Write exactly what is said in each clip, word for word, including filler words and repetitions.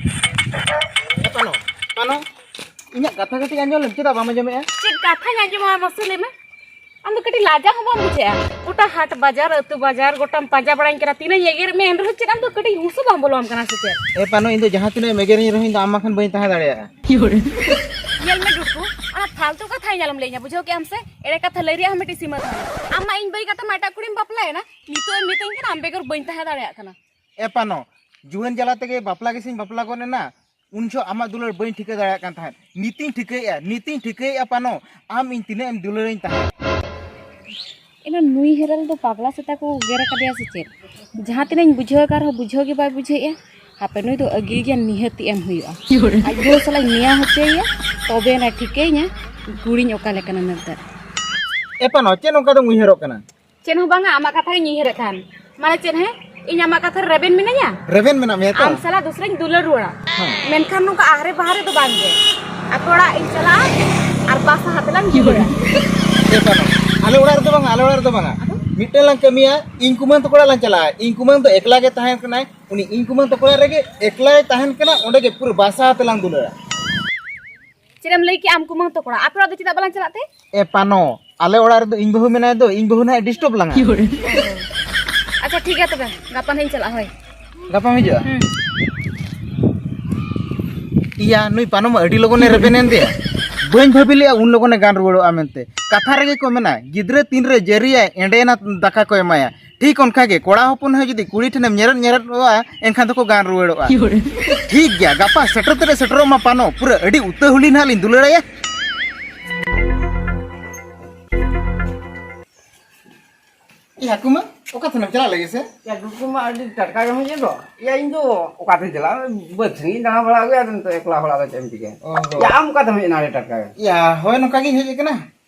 ᱮ ᱯᱟᱱᱚ, ᱯᱟᱱᱚ, ᱤᱧᱟᱹᱜ ᱠᱟᱛᱷᱟ ᱠᱟᱹᱴᱤᱡ ᱟᱸᱡᱚᱢ ᱞᱮᱢ, ᱪᱮᱫᱟᱜ ᱵᱟᱢ ᱟᱸᱡᱚᱢᱮᱜᱼᱟ? ᱪᱮᱫ ᱠᱟᱛᱷᱟᱧ ᱟᱸᱡᱚᱢᱟ, ᱢᱟᱥᱮ ᱞᱟᱹᱭ ᱢᱮ᱾ ᱟᱢ ᱫᱚ ᱠᱟᱹᱴᱤᱡ ᱞᱟᱡᱟ ᱦᱚᱸ ᱵᱟᱢ ᱵᱩᱡᱷᱟᱹᱜᱼᱟ? ᱜᱚᱴᱟ ᱦᱟᱴ ᱵᱟᱡᱟᱨ, ᱟᱹᱛᱩ ᱵᱟᱡᱟᱨ ᱜᱚᱴᱟᱢ ᱯᱟᱸᱡᱟ ᱵᱟᱲᱟᱧ ᱠᱟᱱᱟ, ᱛᱤᱱᱟᱹᱜ ᱤᱧ ᱮᱜᱮᱨ ᱢᱮ, ᱮᱱ ᱨᱮᱦᱚᱸ ᱪᱮᱫ ᱟᱢ ᱫᱚ ᱠᱟᱹᱴᱤᱡ ᱦᱩᱸᱥ ᱦᱚᱸ ᱵᱟᱢ ᱵᱚᱞᱚᱣᱟᱢ ᱠᱟᱱᱟ ᱥᱮ ᱪᱮᱫ? ᱮ ᱯᱟᱱᱚ, ᱤᱧ ᱫᱚ ᱡᱟᱦᱟᱸ ᱛᱤᱱᱟᱹᱜ ᱮᱢ ᱮᱜᱮᱨᱤᱧ ᱨᱮᱦᱚᱸ ᱤᱧ ᱫᱚ ᱟᱢ ᱵᱟᱠᱷᱟᱱ ᱵᱟᱹᱧ ᱛᱟᱦᱮᱸ ᱫᱟᱲᱮᱭᱟᱜᱼᱟ᱾ ᱧᱮᱞ ᱢᱮ ᱰᱩᱰᱩ, ᱚᱱᱟ ᱯᱷᱟᱞᱛᱩ ᱠᱟᱛᱷᱟ ᱤᱧ ᱟᱞᱚᱢ ᱞᱟᱹᱭ ᱤᱧᱟ, ᱵᱩᱡᱷᱟᱹᱣ ᱠᱮᱜᱼᱟᱢ ᱥᱮ? ᱮᱲᱮ ᱠᱟᱛᱷᱟ ᱞᱟᱹᱭ ᱨᱮᱭᱟᱜ ᱦᱚᱸ ᱢᱤᱫᱴᱤᱡ ᱥᱤᱢᱟᱹ ᱛᱟᱦᱮᱱᱟ᱾ ᱟᱢ ᱢᱟ ᱤᱧ ᱵᱟᱹᱜᱤ ᱠᱟᱛᱮ ᱢᱟ ᱮᱴᱟᱜ ᱠᱩᱲᱤᱢ ᱵᱟᱯᱞᱟᱭᱮᱱᱟ, ᱱᱤᱛᱚᱜ ᱮᱢ ᱢᱤᱛᱟᱹᱧ ᱠᱟᱱᱟ ᱟᱢ ᱵᱮᱜᱚᱨ ᱵᱟᱹᱧ ᱛᱟᱦᱮᱸ ᱫᱟᱲᱮᱭᱟᱜ ᱠᱟᱱᱟ᱾ ᱮ ᱯᱟᱱᱚ, ᱡᱩᱣᱟᱹᱱ ᱡᱟᱞᱟ ᱛᱮᱜᱮ ᱵᱟᱯᱞᱟ ᱜᱮᱥᱮᱧ ᱵᱟᱯᱞᱟ ᱜᱚᱫ ᱮᱱᱟ, ᱩᱱ ᱡᱚᱦᱚᱜ ᱟᱢᱟᱜ ᱫᱩᱞᱟᱹᱲ ᱵᱟᱹᱧ ᱴᱷᱤᱠᱟᱹ ᱫᱟᱲᱮᱭᱟᱜ ᱠᱟᱱ ᱛᱟᱦᱮᱸᱫ᱾ ᱱᱤᱛᱤᱧ ᱴᱷᱤᱠᱟᱹᱭᱮᱫᱼᱟ, ᱱᱤᱛᱤᱧ ᱴᱷᱤᱠᱟᱹᱭᱮᱫᱼᱟ ᱯᱟᱱᱚ, ᱟᱢ ᱤᱧ ᱛᱤᱱᱟᱹᱜ ᱮᱢ ᱫᱩᱞᱟᱹᱲᱟᱹᱧ ᱛᱟᱦᱮᱸᱫ᱾ ᱮᱱᱟ ᱱᱩᱭ ᱦᱮᱨᱮᱞ ᱫᱚ ᱯᱟᱜᱽᱞᱟ ᱥᱮᱛᱟ ᱠᱚ ᱜᱮᱨ ᱟᱠᱟᱫᱮᱭᱟ ᱥᱮ ᱪᱮᱫ? ᱡᱟᱦᱟᱸ ᱛᱤᱱᱟᱹᱜ ᱤᱧ ᱵᱩᱡᱷᱟᱹᱣ ᱟᱠᱟᱫ ᱨᱮᱦᱚᱸ ᱵᱩᱡᱷᱟᱹᱣ ᱜᱮ ᱵᱟᱭ ᱵᱩᱡᱷᱟᱹᱣᱮᱫᱼᱟ᱾ ᱦᱟᱯᱮ, ᱱᱩᱭ ᱫᱚ ᱟᱹᱜᱤᱞ ᱜᱮᱭᱟ, ᱱᱤᱦᱟᱹᱛᱤ ᱮᱢ ᱦᱩᱭᱩᱜᱼᱟ᱾ ᱟᱡ ᱵᱟᱹᱦᱩ ᱥᱟᱞᱟᱜ ᱤᱧ ᱱᱮᱭᱟᱣ ᱦᱚᱪᱚᱭᱮᱭᱟ, ᱛᱚᱵᱮ ᱮᱱᱟ ᱴᱷᱤᱠᱟᱹᱭᱟᱹᱧᱟ ᱠᱩᱲᱤᱧ ᱚᱠᱟ ᱞᱮᱠᱟᱱᱟ ᱢᱮᱱᱛᱮ᱾ ᱮ ᱯᱟᱱᱚ, ᱪᱮᱫ ᱱᱚᱝᱠᱟ ᱫᱚᱢ ᱩᱭᱦᱟᱹᱨᱚᱜ ᱠᱟᱱᱟ? ᱪᱮᱫ ᱦᱚᱸ ᱵᱟᱝᱟ, ᱟᱢᱟᱜ ᱠᱟᱛᱷᱟ ᱜᱤᱧ ᱩᱭᱦᱟᱹᱨᱮᱫ ᱛᱟᱦᱮᱱ᱾ ᱢᱟᱱᱮ ᱪᱮᱫ, ᱦᱮᱸ? ᱤᱧ ᱟᱢᱟᱜ ᱠᱟᱛᱷᱟ ᱨᱮ ᱨᱮᱵᱮᱱ ᱢᱤᱱᱟᱹᱧᱟ? ᱨᱮᱵᱮᱱ ᱢᱮᱱᱟᱜ ᱢᱮᱭᱟ ᱛᱚ? ᱟᱢ ᱥᱟᱞᱟᱜ ᱫᱚᱥᱨᱟᱧ ᱫᱩᱞᱟᱹᱲ ᱨᱩᱣᱟᱹᱲᱟ᱾ ᱦᱮᱸ᱾ ᱢᱮᱱᱠᱷᱟᱱ ᱱᱚᱝᱠᱟ ᱟᱦᱨᱮ ᱵᱟᱦᱨᱮ ᱫᱚ ᱵᱟᱝ ᱜᱮ᱾ ᱟᱯᱮ ᱚᱲᱟᱜ ᱤᱧ ᱪᱟᱞᱟᱜᱼᱟ ᱟᱨ ᱵᱟᱥᱟ ᱦᱟᱛᱮ ᱞᱟᱝ ᱫᱩᱞᱟᱹᱲᱟ᱾ ᱮ ᱯᱟᱱᱚ, ᱟᱞᱮ ᱚᱲᱟᱜ ᱨᱮᱫᱚ ᱵᱟᱝᱟ, ᱟᱞᱮ ᱚᱲᱟᱜ ᱨᱮᱫᱚ ᱵᱟᱝᱟ᱾ ᱟᱫᱚ? ᱢᱤᱫᱴᱮᱱ ᱞᱟᱝ ᱠᱟᱹᱢᱤᱭᱟ, ᱤᱧ ᱠᱩᱢᱟᱹᱝ ᱛᱟᱠᱚ ᱚᱲᱟᱜ ᱞᱟᱝ ᱪᱟᱞᱟᱜᱼᱟ᱾ ᱤᱧ ᱠᱩᱢᱟᱹᱝ ᱫᱚ ᱮᱠᱞᱟ ᱜᱮ ᱛᱟᱦᱮᱸ ᱠᱟᱱᱟᱭ, ᱩᱱᱤ ᱤᱧ ᱠᱩᱢᱟᱹᱝ ᱛᱟᱠᱚ ᱚᱲᱟᱜ ᱨᱮᱜᱮ ᱮᱠᱞᱟᱭ ᱛᱟᱦᱮᱱ ᱠᱟᱱᱟ, ᱚᱸᱰᱮ ᱜᱮ ᱯᱩᱨᱟᱹ ᱵᱟᱥᱟ ᱦᱟᱛᱮ ᱞᱟᱝ ᱫᱩᱞᱟᱹᱲᱟ᱾ ᱪᱮᱫ ᱮᱢ ᱞᱟᱹᱭ ᱠᱮᱜᱼᱟ ᱟᱢ ᱠᱩᱢᱟᱹᱝ ᱛᱟᱠᱚ ᱚᱲᱟᱜ? ᱟᱯᱮ ᱚᱲᱟᱜ ᱫᱚ ᱪᱮᱫᱟᱜ ᱵᱟᱞᱟᱝ ᱪᱟᱞᱟᱜ ᱛᱮ? ᱮ ᱯᱟᱱᱚ, ᱟᱞᱮ ᱚᱲᱟᱜ ᱨᱮᱫᱚ ᱤᱧ ᱵᱟᱹᱦᱩ ᱢᱮᱱᱟᱭ ᱫᱚ, ᱤᱧ ᱵᱟᱹᱦᱩ ᱱᱟᱦᱟᱜ ᱰᱤᱥᱴᱟᱵᱽ ᱞᱟᱝᱟ᱾ ᱟᱪᱪᱷᱟ, ᱴᱷᱤᱠ ᱜᱮᱭᱟ ᱛᱚᱵᱮ, ᱜᱟᱯᱟ ᱱᱟᱦᱟᱜ ᱤᱧ ᱪᱟᱞᱟᱜᱼᱟ, ᱦᱳᱭ᱾ ᱜᱟᱯᱟᱢ ᱦᱤᱡᱩᱜᱼᱟ? ᱦᱩᱸ᱾ ᱤᱭᱟ, ᱱᱩᱭ ᱯᱟᱱᱚ ᱢᱟ ᱟᱹᱰᱤ ᱞᱚᱜᱚᱱᱮ ᱨᱮᱵᱮᱱ ᱮᱱ ᱫᱚᱭᱟ᱾ ᱵᱟᱹᱧ ᱵᱷᱟᱹᱵᱤ ᱞᱮᱜᱼᱟ ᱩᱱ ᱞᱚᱜᱚᱱᱮ ᱜᱟᱱ ᱨᱩᱣᱟᱹᱲᱚᱜᱼᱟ ᱢᱮᱱᱛᱮ᱾ ᱠᱟᱛᱷᱟ ᱨᱮᱜᱮ ᱠᱚ ᱢᱮᱱᱟ, ᱜᱤᱫᱽᱨᱟᱹ ᱛᱤᱱᱨᱮ ᱡᱟᱹᱨᱤᱭᱟᱭ, ᱮᱸᱰᱮᱱᱟ ᱫᱟᱠᱟ ᱠᱚ ᱮᱢᱟᱭᱟ᱾ ᱴᱷᱤᱠ ᱚᱱᱠᱟ ᱜᱮ ᱠᱚᱲᱟ ᱦᱚᱯᱚᱱ ᱦᱚᱸ ᱡᱩᱫᱤ ᱠᱩᱲᱤ ᱴᱷᱮᱱᱮᱢ ᱧᱮᱨᱮᱫ ᱧᱮᱨᱮᱫᱚᱜᱼᱟ, ᱮᱱᱠᱷᱟᱱ ᱫᱚᱠᱚ ᱜᱟᱱ ᱨᱩᱣᱟᱹᱲᱚᱜᱼᱟ᱾ ᱴᱷᱤᱠ ᱜᱮᱭᱟ, ᱜᱟᱯᱟ ᱥᱮᱴᱮᱨ ᱛᱮᱨᱮ ᱥᱮᱴᱮᱨᱚᱜ ᱢᱟ ᱯᱟᱱᱚ, ᱯᱩᱨᱟᱹ ᱟᱹᱰᱤ ᱩᱛᱟᱹᱦᱩᱞᱤ ᱱᱟᱦᱟᱜ ᱞᱤᱧ ᱫᱩᱞᱟᱹᱲᱟᱭᱟ᱾ ᱮ ᱦᱟᱹᱠᱩ ᱢᱟ, ᱚᱠᱟ ᱛᱮᱢ ᱪᱟᱞᱟᱜ ᱞᱟᱹᱜᱤᱫ ᱥᱮ? ᱭᱟ, ᱰᱩᱰᱩ ᱢᱟ ᱟᱹᱰᱤ ᱴᱟᱴᱠᱟ ᱜᱮᱢ ᱦᱮᱡ ᱮᱱ ᱫᱚ᱾ ᱭᱟ, ᱤᱧ ᱫᱚ ᱚᱠᱟ ᱛᱮᱧ ᱪᱟᱞᱟᱜᱼᱟ? ᱵᱟᱹᱫᱽ ᱥᱮᱱ ᱜᱤᱧ ᱫᱟᱬᱟ ᱵᱟᱲᱟ ᱟᱹᱜᱩᱭᱟ, ᱟᱫᱚ ᱱᱤᱛᱚᱜ ᱮᱠᱞᱟ ᱦᱚᱲ ᱟᱫᱚ ᱪᱮᱫ ᱮᱢ ᱪᱤᱠᱟᱹᱭᱟ? ᱚ ᱦᱚ᱾ ᱭᱟ, ᱟᱢ ᱚᱠᱟ ᱛᱮᱢ ᱦᱮᱡ ᱮᱱᱟ ᱟᱹᱰᱤ ᱴᱟᱴᱠᱟ ᱜᱮ? ᱭᱟ, ᱦᱳᱭ, ᱱᱚᱝᱠᱟ ᱜᱤᱧ ᱦᱮᱡ ᱟᱠᱟᱱᱟ᱾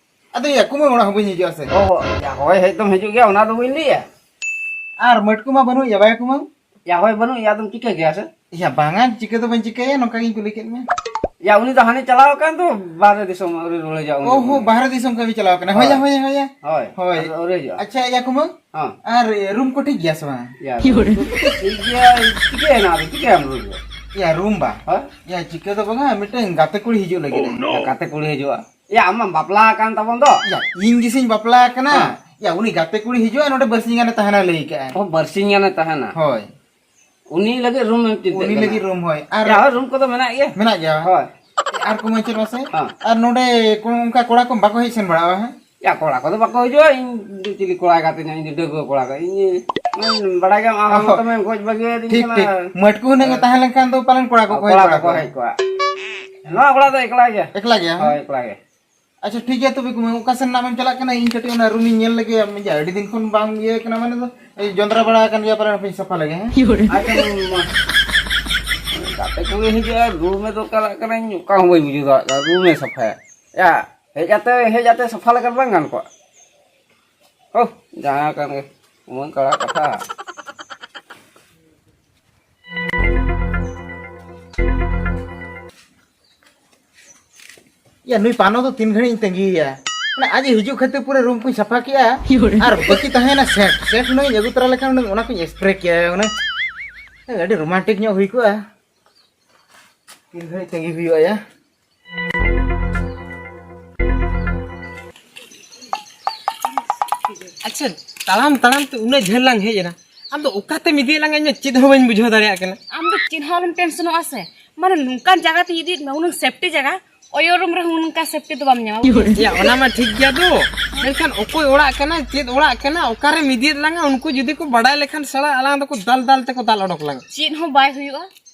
ᱟᱫᱚ ᱭᱟ, ᱠᱩᱢᱟᱹᱝ ᱚᱲᱟᱜ ᱦᱚᱸ ᱵᱟᱹᱧ ᱦᱤᱡᱩᱜᱼᱟ ᱥᱮ? ᱚ ᱦᱚ, ᱭᱟ, ᱦᱳᱭ, ᱦᱮᱡ ᱫᱚᱢ ᱦᱤᱡᱩᱜ ᱜᱮᱭᱟ, ᱚᱱᱟ ᱫᱚ ᱵᱟᱹᱧ ᱞᱟᱹᱭᱟ᱾ ᱟᱨ ᱢᱟᱹᱴᱠᱩ ᱢᱟ ᱵᱟᱹᱱᱩᱜ ᱭᱟ, ᱵᱟᱭᱟ ᱠᱩᱢᱟᱹᱝ? ᱭᱟ, ᱦᱳᱭ, ᱵᱟᱹᱱᱩᱜ ᱭᱟ, ᱟᱫᱚᱢ ᱪᱤᱠᱟᱹ ᱜᱮᱭᱟ ᱥᱮ? ᱭᱟ, ᱵᱟᱝᱟ, ᱪᱤᱠᱟᱹ ᱫᱚ ᱵᱟᱹᱧ ᱪᱤᱠᱟᱹᱭᱟ, ᱱᱚᱝᱠᱟ ᱜᱤᱧ ᱠᱩᱞᱤ ᱠᱮᱫ ᱢᱮᱭᱟ᱾ ᱭᱟ, ᱩᱱᱤ ᱫᱚ ᱦᱟᱱᱮ ᱪᱟᱞᱟᱣ ᱟᱠᱟᱱ ᱫᱚ, ᱵᱟᱦᱨᱮ ᱫᱤᱥᱚᱢ ᱟᱹᱣᱨᱤ ᱨᱩᱣᱟᱹᱲ ᱦᱤᱡᱩᱜᱼᱟ ᱩᱱᱤ ᱚ ᱫᱚ᱾ ᱦᱚ, ᱵᱟᱦᱨᱮ ᱫᱤᱥᱚᱢ ᱠᱟᱹᱢᱤ ᱪᱟᱞᱟᱣ ᱠᱟᱱᱟ᱾ ᱦᱳᱭ, ᱦᱳᱭ᱾ ᱦᱳᱭ, ᱦᱳᱭ, ᱦᱳᱭ᱾ ᱦᱳᱭ᱾ ᱦᱳᱭ᱾ ᱟᱫᱚ ᱟᱹᱣᱨᱤ ᱦᱤᱡᱩᱜᱼᱟ᱾ ᱟᱪᱪᱷᱟ, ᱭᱟ ᱠᱩᱢᱟᱹᱝ, ᱦᱚᱸ᱾ ᱟᱨ ᱨᱩᱢ ᱠᱚ ᱴᱷᱤᱠ ᱜᱮᱭᱟ ᱥᱮ ᱵᱟᱝ? ᱭᱟ, ᱴᱷᱤᱠ ᱜᱮᱭᱟ, ᱪᱤᱠᱟᱹᱭᱮᱱᱟ ᱟᱫᱚ, ᱪᱤᱠᱟᱹᱭᱟᱢ ᱨᱩᱢ ᱨᱮ? ᱭᱟ, ᱨᱩᱢ ᱵᱟ᱾ ᱦᱳᱭ᱾ ᱭᱟ, ᱪᱤᱠᱟᱹ ᱫᱚ ᱵᱟᱝᱟ, ᱢᱤᱫᱴᱟᱝ ᱜᱟᱛᱮ ᱠᱩᱲᱤ ᱦᱤᱡᱩᱜ ᱞᱟᱹᱜᱤᱫ᱾ ᱜᱟᱛᱮ ᱠᱩᱲᱤ ᱦᱤᱡᱩᱜᱼᱟ? ᱭᱟ, ᱟᱢ ᱢᱟᱢ ᱵᱟᱯᱞᱟ ᱟᱠᱟᱱ ᱛᱟᱵᱚᱱ ᱫᱚ᱾ ᱭᱟ, ᱤᱧ ᱜᱮᱥᱮᱧ ᱵᱟᱯᱞᱟ ᱟᱠᱟᱱᱟ᱾ ᱦᱮᱸ᱾ ᱭᱟ, ᱩᱱᱤ ᱜᱟᱛᱮ ᱠᱩᱲᱤ ᱦᱤᱡᱩᱜᱼᱟ, ᱱᱚᱰᱮ ᱵᱟᱨᱥᱤᱧ ᱜᱟᱱᱮ ᱛᱟᱦᱮᱱᱟ ᱞᱟᱹᱭ ᱠᱟᱜᱼᱟᱭ᱾ ᱚ, ᱵᱟᱨᱥᱤᱧ ᱜᱟᱱᱮ ᱛᱟᱦᱮᱱᱟ? ᱦᱳᱭ᱾ ᱩᱱᱤ ᱞᱟᱹᱜᱤᱫ ᱨᱩᱢ ᱮᱢ ᱪᱤᱱᱛᱟᱹᱜ ᱩᱱᱤ ᱠᱟᱱᱟ? ᱞᱟᱹᱜᱤᱫ ᱨᱩᱢ, ᱦᱳᱭ᱾ ᱟᱨ ᱭᱟ, ᱦᱳᱭ, ᱨᱩᱢ ᱠᱚᱫᱚ ᱢᱮᱱᱟᱜ ᱜᱮᱭᱟ᱾ ᱢᱮᱱᱟᱜ ᱜᱮᱭᱟ? ᱦᱳᱭ᱾ ᱟᱨ ᱠᱚ ᱢᱟᱹᱪᱮᱫ ᱢᱟᱥᱮ? ᱦᱮᱸ᱾ ᱟᱨ ᱱᱚᱰᱮ ᱠᱚ-, ᱚᱱᱠᱟ ᱠᱚᱲᱟ ᱠᱚ ᱵᱟᱠᱚ ᱦᱮᱡ ᱥᱮᱱ ᱵᱟᱲᱟᱜᱼᱟ, ᱦᱮᱸ? ᱭᱟ, ᱠᱚᱲᱟ ᱠᱚᱫᱚ ᱵᱟᱠᱚ ᱦᱤᱡᱩᱜᱼᱟ, ᱤᱧ ᱫᱚ ᱪᱤᱞᱤ ᱠᱚᱲᱟᱭ ᱜᱟᱛᱮᱧᱟ, ᱤᱧ ᱫᱚ ᱰᱟᱺᱜᱩᱣᱟᱹ ᱠᱚᱲᱟ ᱠᱟᱱᱟ᱾ ᱤᱧ, ᱤᱧ ᱵᱟᱲᱟᱭ ᱜᱮᱭᱟᱢ, ᱟᱢ ᱦᱚᱸ ᱚᱦᱚ᱾ ᱫᱚᱢᱮᱢ ᱜᱚᱡ ᱵᱟᱹᱜᱤᱭᱟᱹᱫᱤᱧ ᱴᱷᱤᱠ, ᱠᱟᱱᱟ᱾ ᱴᱷᱤᱠ᱾ ᱢᱟᱹᱴᱠᱩ ᱦᱩᱱᱟᱹᱝ ᱮ ᱦᱮᱸ᱾ ᱛᱟᱦᱮᱸ ᱞᱮᱱᱠᱷᱟᱱ ᱫᱚ ᱯᱟᱞᱮᱱ ᱠᱚᱲᱟ ᱠᱚᱠᱚ ᱦᱮᱡ ᱠᱚᱲᱟ ᱵᱟᱲᱟ ᱠᱚᱠᱚ ᱠᱚᱜᱼᱟ᱾ ᱦᱮᱡ ᱠᱚᱜᱼᱟ᱾ ᱱᱚᱣᱟ ᱠᱚᱲᱟ ᱫᱚ ᱮᱠᱞᱟ ᱜᱮᱭᱟ᱾ ᱮᱠᱞᱟ ᱜᱮᱭᱟ, ᱦᱳᱭ, ᱦᱮᱸ? ᱮᱠᱞᱟ ᱜᱮ᱾ ᱟᱪᱪᱷᱟ, ᱴᱷᱤᱠ ᱜᱮᱭᱟ, ᱛᱚᱵᱮ ᱠᱩᱢᱟᱹᱝ, ᱚᱠᱟ ᱥᱮᱱ ᱱᱟᱜ ᱮᱢ ᱪᱟᱞᱟᱜ ᱠᱟᱱᱟ? ᱤᱧ ᱠᱟᱹᱴᱤᱡ ᱚᱱᱟ ᱨᱩᱢᱤᱧ ᱧᱮᱞ ᱞᱮᱜᱮ᱾ ᱟᱹᱰᱤ ᱫᱤᱱ ᱠᱷᱚᱱ ᱵᱟᱝ ᱤᱭᱟᱹ ᱠᱟᱱᱟ, ᱢᱟᱱᱮ ᱫᱚ, ᱮᱭ ᱡᱚᱸᱫᱽᱨᱟ ᱵᱟᱲᱟ ᱟᱠᱟᱱ ᱜᱮᱭᱟ ᱯᱟᱞᱮᱱ, ᱦᱟᱯᱮᱧ ᱥᱟᱯᱷᱟ ᱞᱮᱜᱮ, ᱦᱮᱸ? ᱟᱪᱪᱷᱟ, ᱢᱟ᱾ ᱜᱟᱛᱮ ᱠᱩᱲᱤ ᱦᱤᱡᱩᱜᱼᱟ, ᱨᱩᱢ ᱮ ᱫᱚᱨᱠᱟᱨᱟᱜ ᱠᱟᱱᱟ, ᱤᱧ ᱚᱠᱟ ᱦᱚᱸ ᱵᱟᱹᱧ ᱵᱩᱡᱷᱟᱹᱣ ᱫᱟᱲᱮᱭᱟᱜ ᱠᱟᱱᱟ, ᱨᱩᱢ ᱮ ᱥᱟᱯᱷᱟᱭᱟ᱾ ᱭᱟ, ᱦᱮᱡ ᱠᱟᱛᱮ, ᱦᱮᱡ ᱠᱟᱛᱮ ᱥᱟᱯᱷᱟ ᱞᱮᱠᱷᱟᱱ ᱵᱟᱝ ᱜᱟᱱ ᱠᱚᱜᱼᱟ? ᱳᱦ, ᱡᱟᱦᱟᱸ ᱠᱟᱱ ᱜᱮ, ᱩᱢᱟᱹᱝ ᱠᱟᱲᱟ ᱠᱟᱛᱷᱟ᱾ ᱭᱟ, ᱱᱩᱭ ᱯᱟᱱᱚ ᱫᱚ ᱛᱤᱱ ᱜᱷᱟᱹᱲᱤᱡ ᱤᱧ ᱛᱟᱺᱜᱤᱭᱮᱭᱟ? ᱢᱟᱱᱮ, ᱟᱡ ᱮ ᱦᱤᱡᱩᱜ ᱠᱷᱟᱹᱛᱤᱨ ᱯᱩᱨᱟᱹ ᱨᱩᱢ ᱠᱚᱧ ᱥᱟᱯᱷᱟ ᱠᱮᱜᱼᱟ᱾ ᱟᱨ ᱵᱟᱹᱠᱤ ᱛᱟᱦᱮᱸᱭᱮᱱᱟ ᱥᱮᱱᱴ᱾ ᱥᱮᱱᱴ ᱦᱩᱱᱟᱹᱝ ᱤᱧ ᱟᱹᱜᱩ ᱛᱚᱨᱟ ᱞᱮᱠᱷᱟᱱ ᱦᱩᱱᱟᱹᱝ ᱚᱱᱟ ᱠᱚᱧ ᱥᱯᱨᱮ ᱠᱮᱭᱟ ᱦᱩᱱᱟᱹᱝ᱾ ᱟᱹᱰᱤ ᱨᱳᱢᱟᱱᱴᱤᱠ ᱧᱚᱜ ᱦᱩᱭ ᱠᱚᱜᱼᱟ᱾ ᱛᱤᱱ ᱜᱷᱟᱹᱲᱤᱡ ᱛᱟᱺᱜᱤ ᱦᱩᱭᱩᱜᱼᱟ ᱭᱟ? ᱟᱪᱪᱷᱟ, ᱛᱟᱲᱟᱢ ᱛᱟᱲᱟᱢ ᱛᱮ ᱩᱱᱟᱹᱜ ᱡᱷᱟᱹᱞ ᱞᱟᱝ ᱦᱮᱡ ᱮᱱᱟ, ᱟᱢ ᱫᱚ ᱚᱠᱟᱛᱮᱢ ᱤᱫᱤᱭᱮᱫ ᱞᱟᱝᱟ, ᱤᱧ ᱢᱟ ᱪᱮᱫ ᱦᱚᱸ ᱵᱟᱹᱧ ᱵᱩᱡᱷᱟᱹᱣ ᱫᱟᱲᱮᱭᱟᱜ ᱠᱟᱱᱟ᱾ ᱟᱢ ᱫᱚ ᱪᱮᱫ ᱦᱚᱸ ᱟᱞᱚᱢ ᱴᱮᱱᱥᱚᱱᱚᱜᱼᱟ ᱥᱮ, ᱢᱟᱱᱮ ᱱᱚᱝᱠᱟᱱ ᱡᱟᱭᱜᱟ ᱛᱮᱧ ᱤᱫᱤᱭᱮᱫ ᱢᱮᱭᱟ, ᱩᱱᱟᱹᱝ ᱥᱮᱯᱴᱤ ᱡᱟᱭᱜᱟ, ᱚᱭᱳ ᱨᱩᱢ ᱨᱮᱦᱚᱸ ᱱᱚᱝᱠᱟ ᱥᱮᱯᱴᱤ ᱫᱚ ᱵᱟᱢ ᱧᱟᱢᱟ, ᱵᱩᱡᱷᱟᱹᱣ? ᱭᱟ, ᱚᱱᱟ ᱢᱟ ᱴᱷᱤᱠ ᱜᱮᱭᱟ ᱫᱳ, ᱢᱮᱱᱠᱷᱟᱱ ᱚᱠᱚᱭ ᱚᱲᱟᱜ ᱠᱟᱱᱟ, ᱪᱮᱫ ᱚᱲᱟᱜ ᱠᱟᱱᱟ, ᱚᱠᱟᱨᱮᱢ ᱤᱫᱤᱭᱮᱫ ᱞᱟᱝᱟ, ᱩᱱᱠᱩ ᱡᱩᱫᱤ ᱠᱚ ᱵᱟᱰᱟᱭ ᱞᱮᱠᱷᱟᱱ ᱥᱟᱞᱟ ᱟᱞᱟᱝ ᱫᱚᱠᱚ ᱫᱟᱞ ᱫᱟᱞ ᱛᱮᱠᱚ ᱫᱟᱞ ᱚᱰᱚᱠ ᱞᱟᱝᱟ᱾ ᱪᱮᱫ ᱦᱚᱸ ᱵᱟᱭ ᱦᱩᱭᱩᱜᱼᱟ,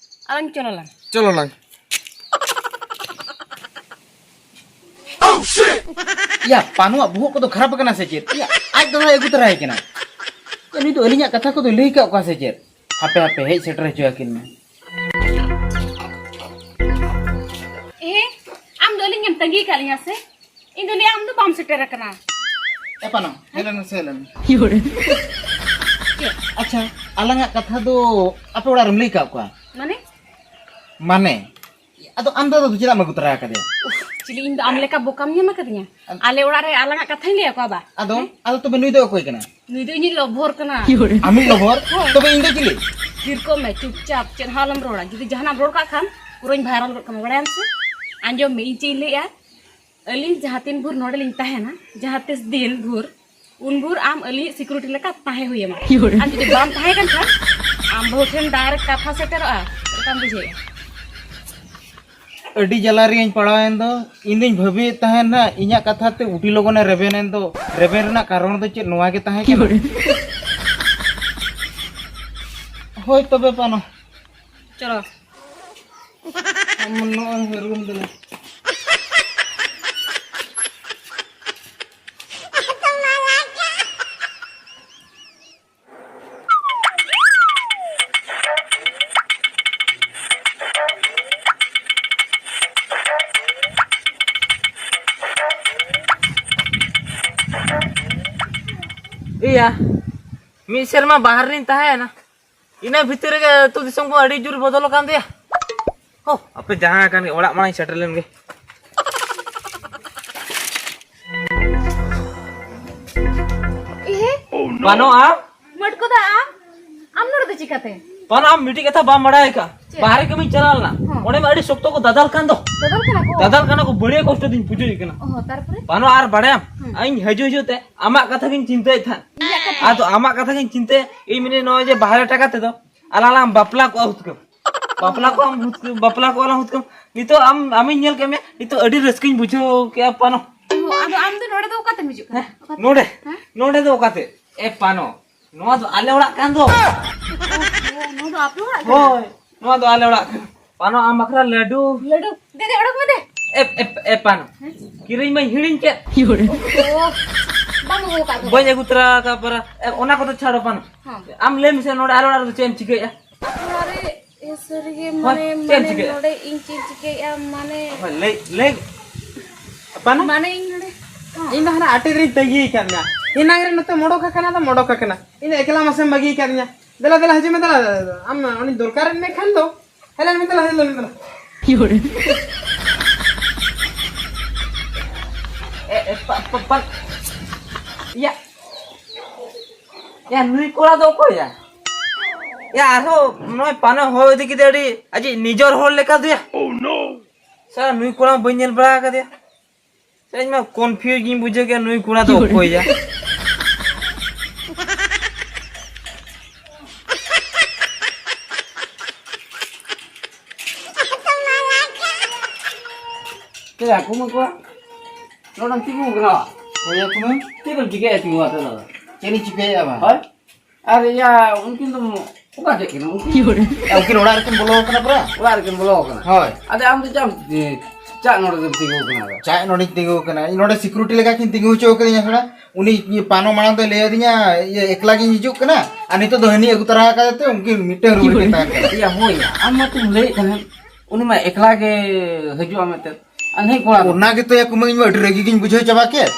ᱟᱞᱟᱝ ᱪᱚᱞᱚ ᱞᱟᱝ᱾ ᱪᱚᱞᱚ ᱞᱟᱝ᱾ ᱭᱟ, ᱯᱟᱱᱩᱣᱟᱜ ᱵᱚᱦᱚᱜ ᱠᱚᱫᱚ ᱠᱷᱟᱨᱟᱯ ᱟᱠᱟᱱᱟ ᱥᱮ ᱪᱮᱫ? ᱭᱟ, ᱟᱡ ᱫᱚ ᱟᱹᱜᱩ ᱛᱚᱨᱟᱭ ᱠᱟᱱᱟ᱾ ᱭᱟ, ᱱᱩᱭ ᱫᱚ ᱟᱹᱞᱤᱧᱟᱜ ᱠᱟᱛᱷᱟ ᱠᱚᱫᱚ ᱞᱟᱹᱭ ᱠᱟᱜ ᱠᱚᱣᱟ ᱥᱮ ᱪᱮᱫ? ᱦᱟᱯᱮ, ᱦᱟᱯᱮ, ᱦᱮᱡ ᱥᱮᱴᱮᱨ ᱦᱚᱪᱚ ᱟᱹᱠᱤᱱ ᱢᱮ᱾ ᱮ, ᱟᱢ ᱫᱚ ᱟᱹᱞᱤᱧ ᱮᱢ ᱛᱟᱺᱜᱤ ᱠᱟᱜ ᱞᱤᱧᱟ ᱥᱮ? ᱤᱧ ᱫᱚ ᱞᱟᱹᱭᱟ ᱟᱢ ᱫᱚ ᱵᱟᱢ ᱥᱮᱴᱮᱨ ᱟᱠᱟᱱᱟ᱾ ᱮ ᱯᱟᱱᱚ, ᱦᱮᱡ ᱞᱮᱱ ᱢᱮ ᱥᱮ, ᱦᱮᱡ ᱞᱮᱱ ᱢᱮ᱾ ᱪᱮᱫ? ᱟᱪᱪᱷᱟ, ᱟᱞᱟᱝᱟᱜ ᱠᱟᱛᱷᱟ ᱫᱚ ᱟᱯᱮ ᱚᱲᱟᱜ ᱨᱮᱢ ᱞᱟᱹᱭ ᱠᱟᱜ ᱠᱚᱣᱟ? ᱢᱟᱱᱮ? ᱢᱟᱱᱮ? ᱟᱫᱚ ᱟᱢ ᱫᱟᱫᱟ ᱫᱚ ᱪᱮᱫᱟᱜ ᱮᱢ ᱟᱹᱜᱩ ᱛᱚᱨᱟ ᱟᱠᱟᱫᱮᱭᱟ? ᱩᱯᱷ, ᱪᱤᱞᱤ, ᱤᱧ ᱫᱚ ᱟᱢ ᱞᱮᱠᱟ ᱵᱚᱠᱟᱢ ᱧᱟᱢ ᱟᱠᱟᱫᱤᱧᱟ? ᱟᱫ- ᱟᱞᱮ ᱚᱲᱟᱜ ᱨᱮ ᱟᱞᱟᱝᱟᱜ ᱠᱟᱛᱷᱟᱧ ᱞᱟᱹᱭ ᱟᱠᱚᱣᱟ ᱵᱟ? ᱟᱫᱚ, ᱦᱮᱸ? ᱟᱫᱚ ᱛᱚᱵᱮ ᱱᱩᱭ ᱫᱚ ᱚᱠᱚᱭ ᱠᱟᱱᱟ? ᱱᱩᱭ ᱫᱚ ᱤᱧᱤᱡ ᱞᱚᱵᱷᱚᱨ ᱠᱟᱱᱟ᱾ ᱟᱢᱤᱡ ᱞᱚᱵᱷᱚᱨ? ᱦᱳᱭ᱾ ᱛᱚᱵᱮ ᱤᱧ ᱫᱚ ᱪᱤᱞᱤ? ᱛᱷᱤᱨ ᱠᱚᱜ ᱢᱮ, ᱪᱩᱯᱪᱟᱯ ᱪᱮᱫ ᱦᱚᱸ ᱟᱞᱚᱢ ᱨᱚᱲᱟ᱾ ᱡᱩᱫᱤ ᱡᱟᱦᱟᱱᱟᱜ ᱮᱢ ᱨᱚᱲ ᱠᱟᱜ ᱠᱷᱟᱱ ᱯᱩᱨᱟᱹᱧ ᱵᱷᱟᱭᱨᱟᱞ ᱜᱚᱫ ᱠᱟᱢᱟ, ᱵᱟᱲᱟᱭᱟᱢ ᱥᱮ? ᱟᱸᱡᱚᱢ ᱢᱮ, ᱤᱧ ᱪᱮᱫ ᱤᱧ ᱞᱟᱹᱭᱮᱜᱼᱟ᱾ ᱟᱹᱞᱤᱧ ᱡᱟᱦᱟᱸ ᱛᱤᱱ ᱵᱷᱳᱨ ᱱᱚᱰᱮ ᱞᱤᱧ ᱛᱟᱦᱮᱱᱟ, ᱡᱟᱦᱟᱸ ᱛᱤᱥ ᱫᱤᱱ ᱵᱷᱳᱨ, ᱩᱱ ᱵᱷᱳᱨ ᱟᱢ ᱟᱹᱞᱤᱧᱤᱡ ᱥᱤᱠᱩᱨᱤᱴᱤ ᱞᱮᱠᱟ ᱛᱟᱦᱮᱸ ᱦᱩᱭ ᱟᱢᱟ᱾ ᱟᱨ ᱡᱩᱫᱤ ᱵᱟᱢ ᱛᱟᱦᱮᱸ ᱠᱟᱱ ᱠᱷᱟᱱ, ᱟᱢ ᱵᱟᱹᱦᱩ ᱴᱷᱮᱱ ᱰᱟᱭᱨᱮᱠᱴ ᱠᱟᱛᱷᱟ ᱥᱮᱴᱮᱨᱚᱜᱼᱟ᱾ ᱪᱮᱫ ᱞᱮᱠᱟᱢ ᱵᱩᱡᱷᱟᱹᱣᱮᱫᱼᱟ? ᱟᱹᱰᱤ ᱡᱟᱞᱟ ᱨᱮᱭᱟᱜ ᱤᱧ ᱯᱟᱲᱟᱣᱮᱱ ᱫᱚ᱾ ᱤᱧ ᱫᱩᱧ ᱵᱷᱟᱹᱵᱤᱭᱮᱫ ᱛᱟᱦᱮᱸᱱ ᱦᱟᱸᱜ, ᱤᱧᱟᱹᱜ ᱠᱟᱛᱷᱟ ᱛᱮ ᱩᱰᱤ ᱞᱚᱜᱚᱱᱮ ᱨᱮᱵᱮᱱ ᱮᱱ ᱫᱚ᱾ ᱨᱮᱵᱮᱱ ᱨᱮᱱᱟᱜ ᱠᱟᱨᱚᱱ ᱫᱚ ᱪᱮᱫ ᱱᱚᱣᱟ ᱜᱮ ᱛᱟᱦᱮᱸ ᱠᱟᱱᱟ? ᱦᱳᱭ ᱛᱚᱵᱮ ᱯᱟᱱᱚ᱾ ᱪᱚᱞᱚ᱾ ᱟᱢ ᱱᱚᱜᱼᱚᱭ ᱨᱩᱢ ᱫᱮᱞᱟ᱾ ᱤᱭᱟ, ᱢᱤᱫ ᱥᱮᱨᱢᱟ ᱵᱟᱦᱨᱮ ᱨᱤᱧ ᱛᱟᱦᱮᱸᱭᱮᱱᱟ᱾ ᱤᱱᱟᱹ ᱵᱷᱤᱛᱤᱨ ᱨᱮᱜᱮ ᱟᱹᱛᱩ ᱫᱤᱥᱚᱢ ᱠᱚ ᱟᱹᱰᱤ ᱡᱳᱨ ᱵᱚᱫᱚᱞ ᱟᱠᱟᱱ ᱛᱟᱭᱟ᱾ ᱦᱳ, ᱟᱯᱮ ᱡᱟᱦᱟᱸ ᱟᱠᱟᱱ ᱜᱮ, ᱚᱲᱟᱜ ᱢᱟᱲᱟᱝ ᱥᱮᱴᱮᱨ ᱞᱮᱱ ᱜᱮ᱾ ᱤᱦᱮ? ᱵᱟᱹᱱᱩᱜᱼᱟ᱾ ᱢᱟᱹᱴᱠᱩ ᱫᱟ, ᱟᱢ? ᱟᱢ ᱱᱚᱰᱮ ᱫᱚ ᱪᱤᱠᱟᱹᱛᱮ? ᱵᱟᱹᱱᱩᱜᱼᱟ, ᱟᱢ ᱢᱤᱫᱴᱤᱡ ᱠᱟᱛᱷᱟ ᱵᱟᱢ ᱵᱟᱲᱟᱭ ᱟᱠᱟᱫ᱾ ᱪᱮᱫ? ᱵᱟᱦᱨᱮ ᱠᱟᱹᱢᱤᱧ ᱪᱟᱞᱟᱣ ᱞᱮᱱᱟ᱾ ᱦᱚᱸ᱾ ᱚᱸᱰᱮ ᱢᱟ ᱟᱹᱰᱤ ᱥᱚᱠᱛᱚ ᱠᱚ ᱫᱟᱫᱟᱞ ᱠᱟᱱ ᱫᱚ᱾ ᱫᱟᱫᱟᱞ ᱠᱟᱱᱟ ᱠᱚ? ᱫᱟᱫᱟᱞ ᱠᱟᱱᱟ ᱠᱚ, ᱵᱟᱹᱲᱤᱡ ᱠᱚᱥᱴᱚ ᱫᱚᱧ ᱵᱩᱡᱷᱟᱹᱣᱮᱫ ᱠᱟᱱᱟ᱾ ᱚ, ᱛᱟᱨᱯᱚᱨᱮ? ᱵᱟᱹᱱᱩᱜᱼᱟ, ᱟᱨ ᱵᱟᱲᱟᱭᱟᱢ, ᱦᱩᱸ᱾ ᱤᱧ ᱦᱤᱡᱩᱜ ᱦᱤᱡᱩᱜ ᱛᱮ ᱟᱢᱟᱜ ᱠᱟᱛᱷᱟ ᱜᱤᱧ ᱪᱤᱱᱛᱟᱹᱭᱮᱫ ᱛᱟᱦᱮᱸᱫ᱾ ᱤᱧᱟᱹᱜ ᱠᱟᱛᱷᱟ? ᱟᱫᱚ ᱟᱢᱟᱜ ᱠᱟᱛᱷᱟ ᱜᱤᱧ ᱪᱤᱱᱛᱟᱹᱭᱟ, ᱤᱧ ᱢᱮᱱᱮᱫ ᱱᱚᱜᱼᱚᱭ ᱡᱮ ᱵᱟᱦᱨᱮ ᱴᱟᱠᱟ ᱛᱮᱫᱚ ᱟᱞᱟᱝ ᱞᱟᱝ ᱵᱟᱯᱞᱟ ᱠᱚᱜᱼᱟ ᱦᱩᱛᱠᱟᱹᱢ᱾ ᱵᱟᱯᱞᱟ ᱠᱚᱜᱼᱟ ᱦᱩᱛᱠᱟᱹᱢ, ᱵᱟᱯᱞᱟ ᱠᱚᱜᱼᱟ ᱞᱟᱝ ᱦᱩᱛᱠᱟᱹᱢ᱾ ᱱᱤᱛᱚᱜ ᱟᱢ, ᱟᱢᱤᱧ ᱧᱮᱞ ᱠᱮᱫ ᱢᱮᱭᱟ, ᱱᱤᱛᱚᱜ ᱟᱹᱰᱤ ᱨᱟᱹᱥᱠᱟᱹᱧ ᱵᱩᱡᱷᱟᱹᱣ ᱠᱮᱫᱼᱟ ᱯᱟᱱᱚ᱾ ᱚ, ᱟᱫᱚ ᱟᱢ ᱫᱚ ᱱᱚᱰᱮ ᱫᱚ ᱚᱠᱟᱛᱮᱢ ᱦᱤᱡᱩᱜ ᱠᱟᱱᱟ? ᱦᱮᱸ? ᱚᱠᱟᱛᱮ? ᱱᱚᱰᱮ? ᱦᱮᱸ? ᱱᱚᱰᱮ ᱫᱚ ᱚᱠᱟᱛᱮ? ᱮ ᱯᱟᱱᱚ, ᱱᱚᱣᱟ ᱫᱚ ᱟᱞᱮ ᱚᱲᱟᱜ ᱠᱟᱱ ᱫᱚ᱾ ᱚ, ᱱᱚᱣᱟ ᱫᱚ ᱟᱯᱮ ᱚᱲᱟᱜ ᱠᱟᱱᱟ? ᱦᱳᱭ, ᱱᱚᱣᱟ ᱫᱚ ᱟᱞᱮ ᱚᱲᱟᱜ ᱠᱟᱱᱟ᱾ ᱯᱟᱱᱚ, ᱟᱢ ᱵᱟᱠᱷᱨᱟ ᱞᱟᱹᱰᱩ᱾ ᱞᱟᱹᱰᱩ? ᱫᱮ, ᱫᱮ, ᱚᱰᱚᱠ ᱢᱮ ᱫᱮ᱾ ᱮ, ᱮ, ᱮ, ᱯᱟᱱᱚ᱾ ᱦᱮᱸ? ᱠᱤᱨᱤᱧ ᱢᱟᱧ ᱦᱤᱲᱤᱧ ᱠᱮᱫ᱾ ᱚ, ᱵᱟᱢ ᱟᱹᱜᱩ ᱟᱠᱟᱫ ᱠᱚᱣᱟ? ᱵᱟᱹᱧ ᱟᱹᱜᱩ ᱛᱚᱨᱟ ᱟᱠᱟᱫ ᱯᱟᱨᱟ᱾ ᱮ, ᱚᱱᱟ ᱠᱚᱫᱚ ᱪᱷᱟᱲᱚ ᱯᱟᱱᱚ᱾ ᱦᱚᱸ᱾ ᱟᱢ ᱞᱟᱹᱭ ᱢᱮᱥᱮ, ᱱᱚᱰᱮ ᱟᱞᱮ ᱚᱲᱟᱜ ᱨᱮᱫᱚ ᱪᱮᱫ ᱮᱢ ᱪᱤᱠᱟᱹᱭᱮᱫᱼᱟ? ᱟᱨᱮ, ᱮ, ᱥᱟᱹᱨᱤᱜᱮ, ᱦᱳᱭ, ᱢᱟᱱᱮ, ᱪᱮᱫ ᱮᱢ ᱢᱟᱱᱮ, ᱪᱤᱠᱟᱹᱭᱮᱫᱼᱟ? ᱱᱚᱰᱮ ᱤᱧ ᱪᱮᱫ ᱤᱧ ᱪᱤᱠᱟᱹᱭᱮᱫᱼᱟ? ᱢᱟᱱᱮ, ᱦᱳᱭ, ᱞᱟᱹᱭ, ᱞᱟᱹᱭ᱾ ᱯᱟᱱᱚ? ᱢᱟᱱᱮ, ᱤᱧ ᱱᱚᱰᱮ, ᱦᱚᱸ᱾ ᱤᱧ ᱫᱚ ᱦᱟᱱᱟ ᱟᱴᱮᱫ ᱨᱤᱧ ᱛᱟᱺᱜᱤ ᱟᱠᱟᱫ ᱢᱮᱭᱟ᱾ ᱮᱱᱟᱝ ᱨᱮ ᱱᱚᱛᱮ ᱢᱚᱰᱚᱠ ᱟᱠᱟᱱᱟ, ᱟᱫᱚ ᱢᱚᱰᱚᱠ ᱟᱠᱟᱱᱟ᱾ ᱤᱧ ᱫᱚ ᱮᱠᱞᱟ ᱢᱟᱥᱮᱢ ᱵᱟᱹᱜᱤ ᱟᱠᱟᱫᱤᱧᱟ᱾ ᱫᱮᱞᱟ, ᱫᱮᱞᱟ, ᱦᱤᱡᱩᱜ ᱢᱮ, ᱫᱮᱞᱟ, ᱫᱮᱞᱟ, ᱫᱮᱞᱟ᱾ ᱟᱢ ᱩᱱᱤ ᱫᱚᱨᱠᱟᱨᱮᱫ ᱢᱮ ᱠᱷᱟᱱ ᱫᱚ᱾ ᱦᱮᱞᱟ, ᱢᱮ, ᱫᱮᱞᱟ, ᱦᱮᱞᱟ, ᱢᱮ, ᱫᱮᱞᱟ᱾ ᱮ, ᱮ, ᱯᱟ, ᱯᱟ, ᱯᱟ, ᱤᱭᱟ᱾ ᱭᱟ, ᱱᱩᱭ ᱠᱚᱲᱟ ᱫᱚ ᱚᱠᱚᱭ ᱭᱟ? ᱭᱟ, ᱟᱨᱦᱚᱸ ᱱᱚᱜᱼᱚᱭ ᱯᱟᱱᱚ ᱦᱚᱭ ᱤᱫᱤ ᱠᱮᱫᱟ, ᱟᱹᱰᱤ ᱟᱡᱤᱡ ᱱᱤᱡᱚᱨ ᱦᱚᱲ ᱞᱮᱠᱟ ᱫᱚᱭᱟ᱾ ᱥᱟᱨ, ᱱᱩᱭ ᱠᱚᱲᱟ ᱵᱟᱹᱧ ᱧᱮᱞ ᱵᱟᱲᱟ ᱟᱠᱟᱫᱮᱭᱟ᱾ ᱥᱟᱨ, ᱤᱧ ᱢᱟ confuse ᱜᱤᱧ ᱵᱩᱡᱷᱟᱹᱣ ᱠᱮᱫ, ᱱᱩᱭ ᱠᱚᱲᱟ ᱫᱚ ᱚᱠᱚᱭ ᱭᱟ? ᱪᱮᱫ ᱭᱟ, ᱠᱩᱢᱟᱹᱝ ᱠᱚᱲᱟ? ᱱᱚᱰᱮᱢ ᱛᱤᱸᱜᱩ ᱟᱠᱟᱱᱟ? ᱦᱳᱭ ᱭᱟ, ᱠᱩᱢᱟᱹᱝ᱾ ᱪᱮᱫ ᱠᱚᱢ ᱪᱤᱠᱟᱹᱭᱮᱫᱼᱟ ᱛᱤᱸᱜᱩ ᱠᱟᱛᱮ ᱫᱚ? ᱪᱮᱫ ᱤᱧ ᱪᱤᱠᱟᱹᱭᱮᱫᱼᱟ ᱵᱟᱝ? ᱦᱳᱭ? ᱟᱨ ᱭᱟ, ᱩᱱᱠᱤᱱ ᱫᱚ ᱚᱠᱟ ᱥᱮᱫ ᱠᱤᱱ? ᱩᱱᱠᱤᱱ ᱩᱱᱠᱤᱱ ᱚᱲᱟᱜ ᱨᱮᱠᱤᱱ ᱵᱚᱞᱚ ᱟᱠᱟᱱᱟ ᱯᱩᱨᱟ᱾ ᱚᱲᱟᱜ ᱨᱮᱠᱤᱱ ᱵᱚᱞᱚ ᱟᱠᱟᱱᱟ? ᱦᱳᱭ᱾ ᱟᱫᱚ ᱟᱢ ᱫᱚ ᱪᱮᱫ ᱮᱢ, ᱮ, ᱪᱟᱜ ᱱᱚᱰᱮ ᱫᱚᱢ ᱛᱤᱸᱜᱩ ᱟᱠᱟᱱᱟ ᱟᱫᱚ? ᱪᱟᱜ ᱱᱚᱰᱮᱧ ᱛᱤᱸᱜᱩ ᱟᱠᱟᱱᱟ᱾ ᱤᱧ ᱱᱚᱰᱮ security ᱞᱮᱠᱟ ᱠᱤᱱ ᱛᱤᱸᱜᱩ ᱦᱚᱪᱚ ᱟᱠᱟᱫᱤᱧᱟ ᱛᱷᱚᱲᱟ᱾ ᱩᱱᱤ ᱯᱟᱱᱚ ᱢᱟᱲᱟᱝ ᱫᱚᱭ ᱞᱟᱹᱭ ᱟᱹᱫᱤᱧᱟ, ᱤᱭᱟᱹ, ᱮᱠᱞᱟ ᱜᱤᱧ ᱦᱤᱡᱩᱜ ᱠᱟᱱᱟ, ᱟᱨ ᱱᱤᱛᱚᱜ ᱫᱚ ᱦᱟᱹᱱᱤ ᱟᱹᱜᱩ ᱛᱟᱨᱟ ᱟᱠᱟᱫᱮ ᱛᱮ ᱩᱱᱠᱤᱱ ᱢᱤᱫᱴᱟᱝ room ᱨᱮᱠᱤᱱ ᱛᱟᱦᱮᱱ ᱠᱟᱱᱟ᱾ ᱭᱟ, ᱦᱳᱭ, ᱟᱢ ᱢᱟᱛᱚᱢ ᱞᱟᱹᱭᱮᱫ ᱛᱟᱦᱮᱸᱫ, ᱩᱱᱤ ᱢᱟ ᱮᱠᱞᱟ ᱜᱮ ᱦᱤᱡᱩᱜᱼᱟ ᱢᱮᱱᱛᱮ᱾ ᱟᱨ ᱱᱩᱭ ᱠᱚᱲᱟ ᱫᱚ? ᱚᱱᱟ ᱜᱮᱛᱚ ᱭᱟ ᱠᱩᱢᱟᱹᱝ, ᱤᱧ ᱢᱟ ᱟᱹᱰᱤ ᱨᱟᱹᱜᱤ ᱜᱤᱧ ᱵᱩᱡᱷᱟᱹᱣ ᱪᱟᱵᱟ ᱠᱮᱫ᱾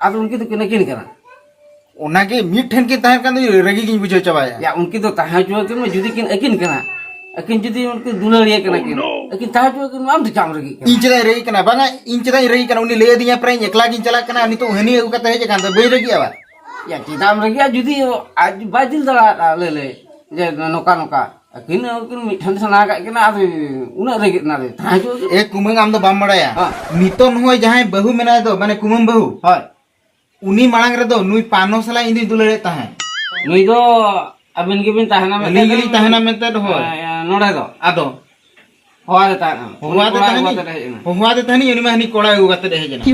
ᱟᱫᱚ ᱩᱱᱠᱤᱱ ᱫᱚᱠᱤᱱ ᱟᱹᱠᱤᱱ ᱠᱟᱱᱟ? ᱚᱱᱟ ᱜᱮ ᱢᱤᱫ ᱴᱷᱮᱱ ᱠᱤᱱ ᱛᱟᱦᱮᱱ ᱠᱷᱟᱱ ᱫᱚ ᱨᱟᱹᱜᱤ ᱜᱤᱧ ᱵᱩᱡᱷᱟᱹᱣ ᱪᱟᱵᱟᱭᱟ᱾ ᱭᱟ, ᱩᱱᱠᱤᱱ ᱫᱚ ᱛᱟᱦᱮᱸ ᱦᱚᱪᱚ ᱟᱹᱠᱤᱱ ᱢᱮ, ᱡᱩᱫᱤ ᱠᱤᱱ ᱟᱹᱠᱤᱱ ᱠᱟᱱᱟ, ᱟᱹᱠᱤᱱ ᱡᱩᱫᱤ ᱩᱱᱠᱤᱱ ᱫᱩᱞᱟᱹᱲᱤᱭᱟᱹ ᱠᱟᱱᱟ ᱠᱤᱱ, ᱟᱹᱠᱤᱱ ᱛᱟᱦᱮᱸ ᱦᱚᱪᱚ ᱟᱹᱠᱤᱱ ᱢᱮ, ᱟᱢ ᱫᱚ ᱪᱟᱜ ᱮᱢ ᱨᱟᱹᱜᱤᱜ ᱠᱟᱱᱟ? ᱤᱧ ᱪᱮᱫᱟᱜ ᱤᱧ ᱨᱟᱹᱜᱤᱜ ᱠᱟᱱᱟ? ᱵᱟᱝᱟ, ᱤᱧ ᱪᱮᱫᱟᱜ ᱤᱧ ᱨᱟᱹᱜᱤᱜ ᱠᱟᱱᱟ? ᱩᱱᱤ ᱞᱟᱹᱭ ᱟᱹᱫᱤᱧᱟ ᱯᱨᱟᱭ ᱤᱧ ᱮᱠᱞᱟ ᱜᱤᱧ ᱪᱟᱞᱟᱜ ᱠᱟᱱᱟ, ᱱᱤᱛᱚᱜ ᱦᱟᱹᱱᱤ ᱟᱹᱜᱩ ᱠᱟᱛᱮ ᱦᱮᱡ ᱟᱠᱟᱱ ᱫᱚ ᱵᱟᱹᱧ ᱨᱟᱹᱜᱤᱜᱼᱟ ᱵᱟᱝ? ᱭᱟ, ᱪᱮᱫᱟᱜ ᱮᱢ ᱨᱟᱹᱜᱤᱜᱼᱟ? ᱡᱩᱫᱤ ᱟᱡ ᱵᱟᱭ ᱫᱤᱞ ᱫᱟᱲᱮᱭᱟᱜᱼᱟ, ᱞᱟᱹᱭ ᱞᱟᱹᱭ ᱡᱮ ᱱᱚᱝᱠᱟ ᱱᱚᱝᱠᱟ, ᱟᱹᱠᱤᱱ ᱩᱱᱠᱤᱱ ᱢᱤᱫ ᱴᱷᱮᱱ ᱥᱟᱱᱟ ᱟᱠᱟᱫ ᱠᱤᱱᱟ, ᱟᱫᱚ ᱩᱱᱟᱹᱜ ᱨᱟᱹᱜᱤᱜ ᱠᱟᱱᱟ, ᱟᱫᱚ ᱛᱟᱦᱮᱸ ᱦᱚᱪᱚ ᱟᱹᱠᱤᱱ᱾ ᱮ ᱠᱩᱢᱟᱹᱝ, ᱟᱢ ᱫᱚ ᱵᱟᱢ ᱵᱟᱲᱟᱭᱟ᱾ ᱦᱮᱸ᱾ ᱱᱤᱛᱚᱜ ᱱᱚᱜᱼᱚᱭ ᱡᱟᱦᱟᱸᱭ ᱵᱟᱹᱦᱩ ᱢᱮᱱᱟᱭ ᱫᱚ, ᱢᱟᱱᱮ ᱠᱩᱢᱟᱹᱝ ᱵᱟᱹᱦᱩ, ᱦᱳᱭ᱾ ᱩᱱᱤ ᱢᱟᱲᱟᱝ ᱨᱮᱫᱚ ᱱᱩᱭ ᱯᱟᱱᱚ ᱥᱟᱞᱟᱜ ᱤᱧ ᱫᱩᱧ ᱫᱩᱞᱟᱹᱲᱮᱫ ᱛᱟᱦᱮᱸᱫ᱾ ᱱᱩᱭ ᱫᱚ ᱟᱹᱵᱤᱱ ᱜᱮᱵᱤᱱ ᱛᱟᱦᱮᱱᱟ ᱢᱮᱱᱛᱮ ᱟᱹᱞᱤᱧ ᱜᱮᱞᱤᱧ ᱛᱟᱦᱮᱱᱟ ᱢᱮᱱᱛᱮ ᱫᱚ, ᱦᱳᱭ᱾ ᱦᱮᱸ, ᱱᱚᱰᱮ ᱫᱚ᱾ ᱟᱫᱚ ᱦᱚᱦᱚᱣᱟᱫᱮ ᱛᱟᱦᱮᱸᱫ᱾ ᱦᱚᱦᱚᱣᱟᱫᱮ ᱩᱱᱤ ᱠᱚᱲᱟ ᱛᱟᱦᱮᱱᱤᱧ, ᱟᱹᱜᱩ ᱠᱟᱛᱮ ᱦᱮᱡ ᱮᱱᱟ᱾ ᱦᱚᱦᱚᱣᱟᱫᱮ ᱛᱟᱦᱮᱱᱤᱧ, ᱩᱱᱤ ᱢᱟ ᱦᱟᱹᱱᱤ ᱠᱚᱲᱟ ᱟᱹᱜᱩ ᱠᱟᱛᱮ ᱦᱮᱡ ᱮᱱᱟ᱾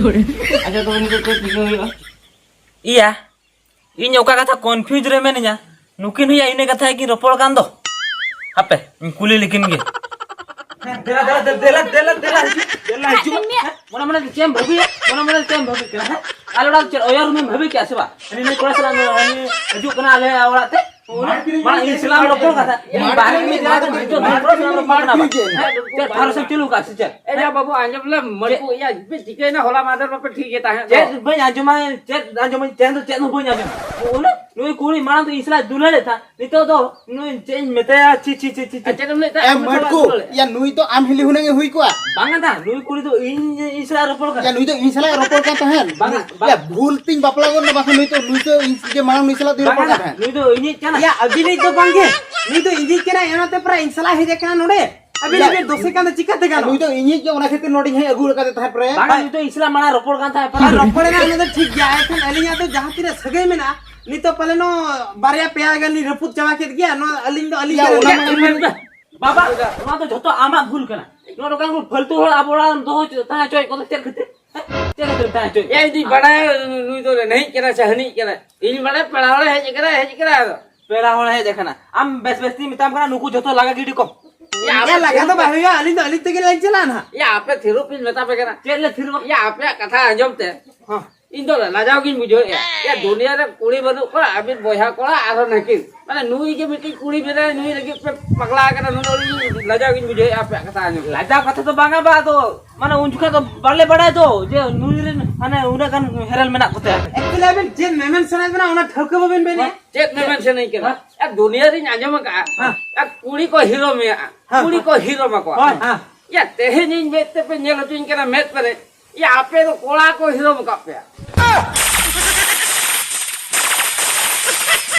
ᱟᱪᱪᱷᱟ, ᱛᱚᱵᱮ ᱱᱤᱛᱚᱜ ᱪᱮᱫ ᱪᱤᱠᱟᱹ ᱦᱩᱭᱩᱜᱼᱟ? ᱤᱭᱟ, ᱤᱧ ᱚᱠᱟ ᱠᱟᱛᱷᱟ confuse ᱨᱮ ᱢᱮᱱᱟᱹᱧᱟ, ᱱᱩᱠᱤᱱ ᱦᱚᱸᱭᱟ ᱤᱱᱟᱹ ᱠᱟᱛᱷᱟ ᱜᱮᱠᱤᱱ ᱨᱚᱯᱚᱲ ᱠᱟᱱ ᱫᱚ᱾ ᱦᱟᱯᱮ, ᱤᱧ ᱠᱩᱞᱤ ᱞᱮᱠᱤᱱ ᱜᱮ᱾ ᱫᱮᱞᱟ, ᱫᱮᱞᱟ, ᱫᱮᱞᱟ, ᱫᱮᱞᱟ, ᱫᱮᱞᱟ, ᱫᱮᱞᱟ ᱦᱤᱡᱩᱜ, ᱫᱮᱞᱟ ᱦᱤᱡᱩᱜ᱾ ᱦᱮᱸ? ᱢᱚᱱᱮ ᱢᱚᱱᱮ ᱫᱚ ᱪᱮᱫ ᱮᱢ ᱵᱷᱟᱹᱵᱤᱭᱟ? ᱢᱚᱱᱮ ᱢᱚᱱᱮ ᱫᱚ ᱪᱮᱫ ᱮᱢ ᱵᱷᱟᱹᱵᱤ ᱠᱟᱱᱟ? ᱦᱮᱸ? ᱟᱞᱮ ᱚᱲᱟᱜ ᱫᱚ ᱪᱮᱫ ᱚᱭᱚᱨ ᱨᱩᱢᱮᱢ ᱵᱷᱟᱹᱵᱤ ᱠᱮᱜᱼᱟ ᱥᱮ ᱵᱟᱝ? ᱦᱟᱹᱱᱤ ᱱᱟᱹᱭ ᱠᱚᱲᱟ ᱥᱟᱞᱟᱜ ᱦᱟᱹᱱᱤ ᱦᱤᱡᱩᱜ ᱠᱟᱱᱟ ᱟᱞᱮ ᱚᱲᱟᱜ ᱛᱮ? ᱢᱟᱲᱟᱝ ᱤᱧ ᱥᱟᱞᱟᱜ ᱮᱢ ᱨᱚᱯᱚᱲ ᱠᱟᱱ ᱛᱟᱦᱮᱸᱫ᱾ ᱤᱧ ᱵᱟᱦᱨᱮ ᱨᱮ ᱢᱤᱫ ᱡᱟᱭᱜᱟ ᱨᱮ ᱦᱤᱡᱩᱜ ᱠᱟᱱᱟ, ᱱᱟᱹᱭ ᱠᱚᱲᱟ ᱥᱟᱞᱟᱜ ᱮᱢ ᱨᱚᱯᱚᱲ ᱠᱟᱱᱟ ᱵᱟᱝ? ᱦᱮᱸ? ᱪᱮᱫ ᱵᱷᱟᱨᱚᱥ ᱮᱢ ᱪᱟᱹᱞᱩ ᱠᱟᱜᱼᱟ ᱥᱮ ᱪᱮᱫ? ᱮ ᱭᱟ ᱵᱟᱹᱵᱩ, ᱟᱸᱡᱚᱢ ᱞᱮᱢ, ᱢᱟᱹᱨᱤ ᱠᱚ, ᱤᱭᱟᱹ, ᱪᱮᱫ ᱪᱤᱠᱟᱹᱭᱮᱱᱟ ᱦᱚᱞᱟ ᱢᱟᱦᱫᱮᱨ ᱵᱟᱯᱮ ᱴᱷᱤᱠ ᱜᱮ ᱛᱟᱦᱮᱸᱫ ᱫᱚ? ᱪᱮᱫ ᱵᱟᱹᱧ ᱟᱸᱡᱚᱢᱟ, ᱪᱮᱫ ᱟᱸᱡᱚᱢᱟᱹᱧ? ᱛᱮᱦᱮᱧ ᱫᱚ ᱪᱮᱫ ᱦᱚᱸ ᱵᱟᱹᱧ ᱟᱸᱡᱚᱢᱟ᱾ ᱚᱱᱟ ᱱᱩᱭ ᱠᱩᱲᱤ ᱢᱟᱲᱟᱝ ᱫᱚ ᱤᱧ ᱥᱟᱞᱟᱜ ᱫᱩᱞᱟᱹᱲᱮᱫ ᱛᱟᱦᱮᱸ, ᱱᱤᱛᱚᱜ ᱫᱚ ᱱᱩᱭ ᱪᱮᱫ ᱤᱧ ᱢᱮᱛᱟᱭᱟ? ᱪᱤ, ᱪᱤ, ᱪᱤ, ᱪᱤ, ᱪᱤ᱾ ᱟᱨ ᱪᱮᱫ ᱮᱢ ᱞᱟᱹᱭᱮᱫ ᱛᱟᱦᱮᱸ? ᱮ, ᱟᱢ ᱫᱚ ᱢᱟᱹᱴᱠᱩ, ᱫᱩᱞᱟᱹᱲᱮᱫ? ᱭᱟ, ᱱᱩᱭ ᱫᱚ ᱟᱢ ᱦᱤᱞᱤ ᱦᱩᱱᱟᱹᱝ ᱮ ᱦᱩᱭ ᱠᱚᱜᱼᱟ᱾ ᱵᱟᱝᱟ ᱫᱟ, ᱱᱩᱭ ᱠᱩᱲᱤ ᱫᱚ ᱤᱧ, ᱤᱧ ᱥᱟᱞᱟᱜ ᱨᱚᱯᱚᱲ ᱠᱟᱱᱟ᱾ ᱭᱟ, ᱱᱩᱭ ᱫᱚ ᱤᱧ ᱥᱟᱞᱟᱜ ᱮ ᱨᱚᱯᱚᱲ ᱠᱟᱱ ᱛᱟᱦᱮᱸᱫ᱾ ᱵᱟᱝᱟ, ᱱᱩᱭ, ᱵᱟᱝ᱾ ᱭᱟ, ᱵᱷᱩᱞ ᱛᱤᱧ ᱵᱟᱯᱞᱟ ᱜᱚᱫ ᱮᱱᱟ, ᱵᱟᱠᱷᱟᱱ ᱱᱩᱭ ᱫᱚ, ᱱᱩᱭ ᱫᱚ ᱤᱧ ᱜᱮ ᱢᱟᱲᱟᱝ ᱱᱩᱭ ᱥᱟᱞᱟᱜ ᱫᱩᱧ ᱵᱟᱝᱟ ᱨᱚᱯᱚᱲ ᱠᱟᱱ ᱫᱟ, ᱛᱟᱦᱮᱸᱫ᱾ ᱱᱩᱭ ᱫᱚ ᱤᱧᱤᱡ ᱠᱟᱱᱟ᱾ ᱭᱟ, ᱟᱹᱵᱤᱱᱤᱡ ᱫᱚ ᱵᱟᱝᱜᱮ, ᱱᱩᱭ ᱫᱚ ᱤᱧᱤᱡ ᱠᱟᱱᱟᱭ, ᱚᱱᱟᱛᱮ ᱯᱮᱨᱟ ᱤᱧ ᱥᱟᱞᱟᱜ ᱦᱮᱡ ᱟᱠᱟᱱᱟ ᱱᱚᱰᱮ᱾ ᱟᱹᱵᱤᱱ ᱭᱟ, ᱵᱤᱱ ᱫᱳᱥᱮ ᱠᱟᱱ ᱫᱚ ᱪᱤᱠᱟᱹᱛᱮ ᱜᱟᱱᱚᱜᱼᱟ? ᱱᱩᱭ ᱫᱚ ᱤᱧᱤᱡ ᱜᱮ, ᱚᱱᱟ ᱠᱷᱟᱹᱛᱤᱨ ᱱᱚᱰᱮᱧ ᱦᱮᱡ ᱟᱹᱜᱩ ᱟᱠᱟᱫᱮ ᱛᱟᱦᱮᱸᱫ ᱯᱮᱨᱟ᱾ ᱵᱟᱝᱟ, ᱱᱩᱭ ᱫᱚ ᱤᱧ ᱥᱟᱞᱟᱜ ᱢᱟᱲᱟᱝ ᱨᱚᱯᱚᱲ ᱠᱟᱱ ᱛᱟᱦᱮᱸᱫ ᱯᱮᱨᱟ᱾ ᱟᱨ ᱨᱚᱯᱚᱲᱮᱱᱟ, ᱚᱱᱟ ᱫᱚ ᱴᱷᱤᱠ ᱜᱮᱭᱟ, ᱮᱱᱠᱷᱟᱱ ᱟᱹᱞᱤᱧᱟᱜ ᱫᱚ ᱡᱟᱦᱟᱸ ᱛᱤᱱᱟᱹᱜ ᱥᱟᱹᱜᱟᱹᱭ ᱢᱮᱱᱟᱜᱼᱟ, ᱱᱤᱛᱚᱜ ᱯᱟᱞᱮᱱᱚ ᱵᱟᱨᱭᱟ ᱯᱮᱭᱟ ᱜᱟᱱ ᱞᱤᱧ ᱨᱟᱹᱯᱩᱫ ᱪᱟᱵᱟ ᱠᱮᱫ ᱜᱮᱭᱟ᱾ ᱱᱚᱣᱟ ᱟᱹᱞᱤᱧ ᱫᱚ ᱟᱹᱞᱤᱧ ᱭᱟ, ᱜᱮ ᱚᱱᱟ ᱨᱟᱹᱯᱩᱫ ᱢᱟ ᱪᱟᱵᱟ ᱵᱟᱵᱟ, ᱱᱚᱣᱟ ᱫᱚ ᱡᱷᱚᱛᱚ ᱟᱢᱟᱜ ᱵᱷᱩᱞ ᱠᱟᱱᱟ᱾ ᱱᱚᱣᱟ ᱫᱚ ᱠᱟᱱ ᱯᱷᱟᱹᱞᱛᱩ ᱦᱚᱲ ᱟᱵᱚ ᱚᱲᱟᱜ ᱨᱮᱢ ᱫᱚᱦᱚ ᱦᱚᱪᱚ, ᱛᱟᱦᱮᱸ ᱦᱚᱪᱚᱭᱮᱫ ᱠᱚᱫᱚ ᱪᱮᱫ ᱠᱷᱟᱹᱛᱤᱨ? ᱦᱮᱸ? ᱪᱮᱫ ᱠᱷᱟᱹᱛᱤᱨ ᱛᱟᱦᱮᱸ ᱦᱚᱪᱚᱭᱮᱫ? ᱭᱟ, ᱤᱧ ᱫᱩᱧ ᱵᱟᱲᱟᱭᱟ ᱱᱩᱭ ᱫᱚ ᱱᱟᱹᱦᱤᱡ ᱠᱟᱱᱟ ᱥᱮ ᱦᱟᱹᱱᱤᱡ ᱠᱟᱱᱟ᱾ ᱤᱧ ᱵᱟᱲᱟᱭᱟ ᱯᱮᱲᱟ ᱦᱚᱲᱮ ᱦᱮᱡ ᱟᱠᱟᱱᱟ, ᱦᱮᱡ ᱟᱠᱟᱱᱟ ᱟᱫᱚ᱾ ᱯᱮᱲᱟ ᱦᱚᱲ ᱦᱮᱡ ᱟᱠᱟᱱᱟ, ᱟᱢ ᱵᱮᱥ ᱵᱮᱥ ᱛᱤᱧ ᱢᱮᱛᱟᱢ ᱠᱟᱱᱟ, ᱱᱩᱠᱩ ᱡᱷᱚᱛᱚ ᱞᱟᱜᱟ ᱜᱤᱰᱤ ᱠᱚᱢ᱾ ᱭᱟ, ᱟᱯᱮ ᱭᱟ, ᱞᱟᱜᱟ ᱫᱚ ᱛᱤᱨᱩᱯ-, ᱵᱟᱭ ᱦᱩᱭᱩᱜᱼᱟ, ᱟᱹᱞᱤᱧ ᱫᱚ ᱟᱹᱞᱤᱧ ᱛᱮᱜᱮ ᱞᱤᱧ ᱪᱟᱞᱟᱜᱼᱟ ᱱᱟᱦᱟᱜ᱾ ᱭᱟ, ᱟᱯᱮ ᱛᱤᱨᱩᱯ ᱤᱧ ᱢᱮᱛᱟ ᱯᱮ ᱠᱟᱱᱟ᱾ ᱪᱮᱫ ᱞᱮ ᱛᱷᱤᱨᱚᱜᱼᱟ? ᱭᱟ, ᱟᱯᱮᱭᱟᱜ ᱠᱟᱛᱷᱟ ᱟᱸᱡᱚᱢ ᱛᱮ ᱦᱚᱸ᱾ ᱤᱧ ᱫᱚ ᱞᱟᱡᱟᱣ ᱜᱤᱧ ᱵᱩᱡᱷᱟᱹᱣᱮᱫᱼᱟ᱾ ᱭᱟ, ᱫᱩᱱᱤᱭᱟᱹ ᱨᱮ ᱠᱩᱲᱤ ᱵᱟᱹᱱᱩᱜ ᱠᱚᱣᱟ, ᱟᱹᱵᱤᱱ ᱵᱚᱭᱦᱟ ᱠᱚᱲᱟ ᱟᱨᱦᱚᱸ ᱱᱟᱹᱠᱤᱱ᱾ ᱢᱟᱱᱮ ᱱᱩᱭ ᱜᱮ ᱢᱤᱫᱴᱤᱡ ᱠᱩᱲᱤ ᱢᱮᱱᱟᱭ, ᱱᱩᱭ ᱞᱟᱹᱜᱤᱫ ᱯᱮ ᱯᱟᱜᱽᱞᱟ ᱟᱠᱟᱱᱟ, ᱱᱩᱱᱟᱹᱜ ᱤᱧ ᱞᱟᱡᱟᱣ ᱜᱤᱧ ᱵᱩᱡᱷᱟᱹᱣᱮᱫᱼᱟ ᱟᱯᱮᱭᱟᱜ ᱠᱟᱛᱷᱟ ᱟᱸᱡᱚᱢ ᱛᱮ᱾ ᱞᱟᱡᱟᱣ ᱠᱟᱛᱷᱟ ᱫᱚ ᱵᱟᱝᱟ ᱵᱟ, ᱟᱫᱚ ᱢᱟᱱᱮ ᱩᱱ ᱡᱚᱠᱷᱟ ᱫᱚ ᱵᱟᱞᱮ ᱵᱟᱲᱟᱭ ᱫᱚ ᱡᱮ ᱱᱩᱭ ᱨᱮᱱ ᱦᱟᱱᱮ ᱩᱱᱟᱹᱜ ᱜᱟᱱ ᱦᱮᱨᱮᱞ ᱢᱮᱱᱟᱜ ᱠᱚᱛᱟᱭᱟ᱾ Actually ᱟᱵᱮᱱ ᱪᱮᱫ ᱢᱮᱢᱮᱱ ᱥᱟᱱᱟᱭᱮᱫ ᱵᱮᱱᱟ ᱚᱱᱟ ᱴᱷᱟᱹᱣᱠᱟᱹ ᱵᱟᱵᱮᱱ ᱢᱮᱱᱮᱫᱼᱟ? ᱪᱮᱫ ᱢᱮᱢᱮᱱ ᱥᱟᱱᱟᱧ ᱠᱟᱱᱟ? ᱦᱮᱸ? ᱟᱨ ᱫᱩᱱᱤᱭᱟᱹ ᱨᱤᱧ ᱟᱸᱡᱚᱢ ᱟᱠᱟᱫᱼᱟ, ᱦᱮᱸ᱾ ᱟᱨ ᱠᱩᱲᱤ ᱠᱚ ᱦᱤᱨᱳ ᱢᱮᱭᱟ, ᱦᱮᱸ, ᱠᱩᱲᱤ ᱦᱮᱸ᱾ ᱠᱚ ᱦᱤᱨᱳ ᱢᱟᱠᱚᱣᱟ᱾ ᱦᱳᱭ, ᱦᱮᱸ᱾ ᱭᱟ, ᱛᱮᱦᱮᱧ ᱤᱧ ᱢᱮᱫ ᱛᱮᱯᱮ ᱧᱮᱞ ᱦᱚᱪᱚᱧ ᱠᱟᱱᱟ, ᱢᱮᱫ ᱯᱮᱨᱮᱡ᱾ ᱭᱟ, ᱟᱯᱮ ᱫᱚ ᱠᱚᱲᱟ ᱠᱚ ᱦᱤᱨᱳ ᱟᱠᱟᱫ ᱯᱮᱭᱟ᱾